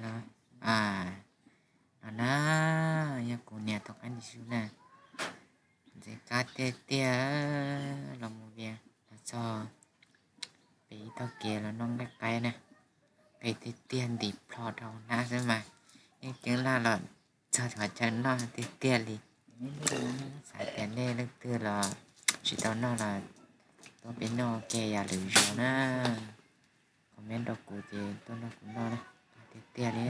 Los, no na, yog kuv niam tus qaib ntim su na. Ntxim qab tiag tiag, los mus Vias los txog pem ib tog kev los noj nqaij qaib na. Qis tiag tiag, ntim plho rau hnab xwb mas yeej ceeb laj los txog qhov chaw noj tiag tiag li. Xav tias nej leej twg los tsis tau noj los tuaj peb noj ua ke yam lwm zaus na. Comment rau kuv ces tuaj nrog kuv noj na. Qab tiag tiag li.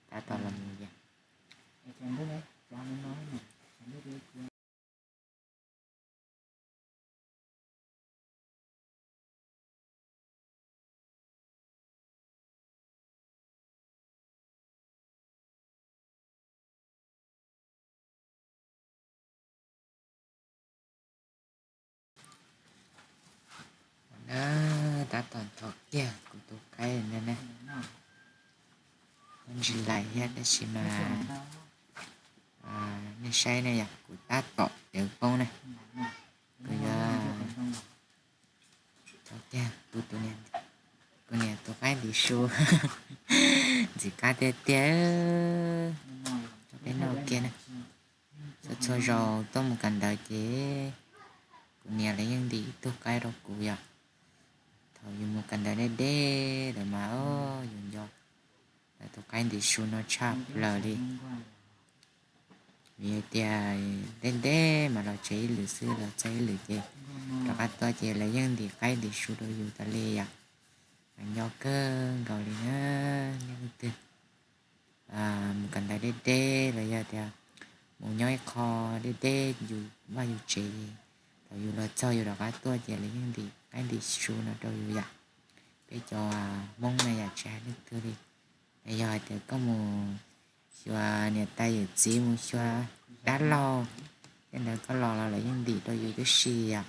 Tab tom los mus Vias. Na, tab tom thov kiag kuv tus qaib ntag na. Ntsis lais thiab tab sis mas nej saib ne yom, kuv tab tom cawv poob na. Kuv yuav thov kiag kuv tus niam tus qaib ntim su. Ntxim qab tiag tiag. Peb noj ua ke na. Txhua txhua zaus tuaj mus kawm ntawv ces kuv niam lawv yeej ntim ib tug qaib rau kuv yom. Thaum yus mus kawm ntawv deb deb lawm mas yus nco lawv tus qaib ntim su no tshaj plaws li. Vim hais tias deb deb mas los tsev ib lwm xwb, los txog ib lwm ces rov qab tuaj ces lawv yeej ntim qaib ntim su rau yus tas li yom. Mas nco kawg nkaus li na, nej leej twg mus kawm ntawv deb deb los yog tias mus nyob ib qho deb deb yus vaj yus tsev, thaum yus los txog yus rov qab tuaj ces lawv yeej ntim qaib ntim su no rau yus yom. Peb cov Hmoob na yom, tsis hais leej twg li, yog hais tias koj mus xyuas niam tais yawm txiv, mus xyuas dab laug, tej ntawd koj los los lawv yeej ntim rau yus tib si yom.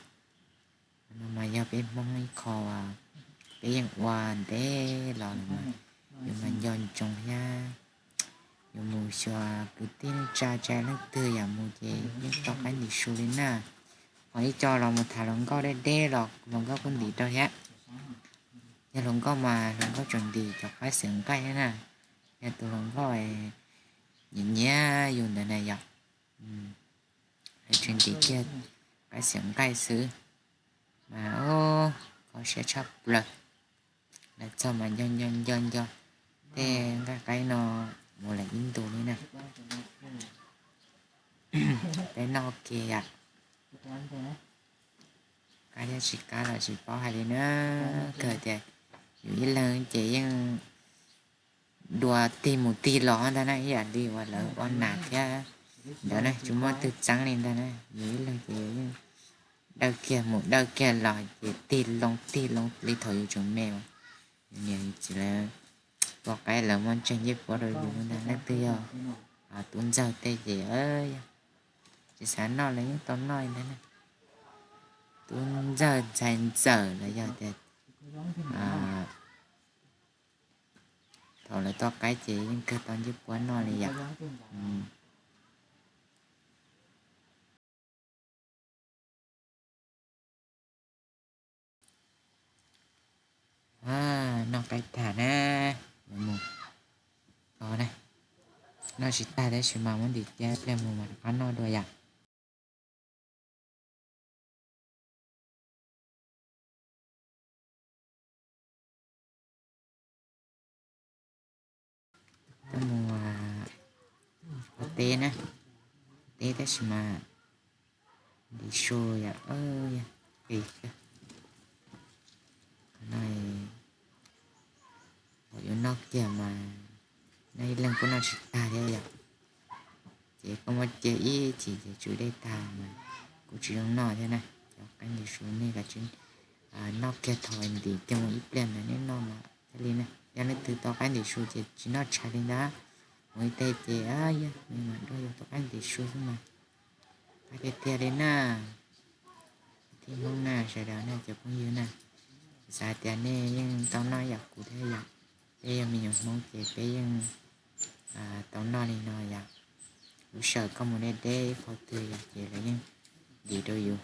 No mas yog peb Hmoob ib qho peb yeej ua ntev los lawm mas yus mas nco ntsoov thiab. Yus mus xyuas kwv tij neej tsa, tsis hais leej twg yam mus ces yeej tau qaib ntim su li na. Ho ib co los mus tham hluas nkauj deb deb los hluas nkauj kuj ntim rau thiab. Yog hluas nkauj mas hluas nkauj tseem ntim cov qaib xiav nqaij thiab na. Yog tus hluas nkauj nyiam nyiam yus ntawd na yom, lawv tseem ntim kiag qaib xiav nqaij xwb. Mas kho siab tshaj plaws. Lawv txog mas nco nco nco nco tej nqaij qaib no mus lawm ib ntus li na. Peb noj ua ke yom. Qab thiab tsis qab los tsis paub hais li na. Kawg tias yus ib leeg ces yeej dua tig mus tig los ntag na, ib yam li uas lawv ua nas thiab ntawd na, tsis muaj twg txeeb li ntag na. Yus ib leeg ces yeej dawj kiag mus dawj kiag los ces tig loo tig loo li thaum yus tseem me. Yus niam yus txiv lawv tua qaib lawv muab ntseeg ncej puab rau yus ntag. Leej twg yog tub ntxawg tej ces tsis xav noj los yeej tau noj ntag na. Tub ntxawg ntxhais ntxawm los yog tias thaum lawv tua qaib ces yeej kawg tau ncej puab noj li yom. Noj qaib tag na, mus o na, noj tsis tag tab sis mas muab ntim cia pliag mus mas rov qab noj dua yom. Mus ua teb na, teb tab sis mas ntim su yom, qis kawg. Qhov no thaum yuav noj kiag mas noj ib leeg kuj noj tsis tag thiab yom. Ces koj muab cia ib chim ces tsw dej tag mas kuj tsis zoo noj thiab na. Cov qaib ntim su nej kav tsij noj kiag thaum ntim kiag mus ib pliag ntawd nej noj mas thiaj li na. Yog leej twg tau qaib ntim su ces tsis noj tshais li ntag. Mus ib teg ces yog me mas nrog yus tau qaib ntim su xwb mas. Qab tiag tiag li na. Tij Hmoob na, sawv daws na, cov phooj ywg na, xav tias nej yeej tau noj yam kuv thiab yom. Peb yog me nyuam Hmoob ces peb yeej tau noj li no yom. Lub sij hawm koj mus deb deb ib qho twg yom ces lawv yeej ntim rau yus.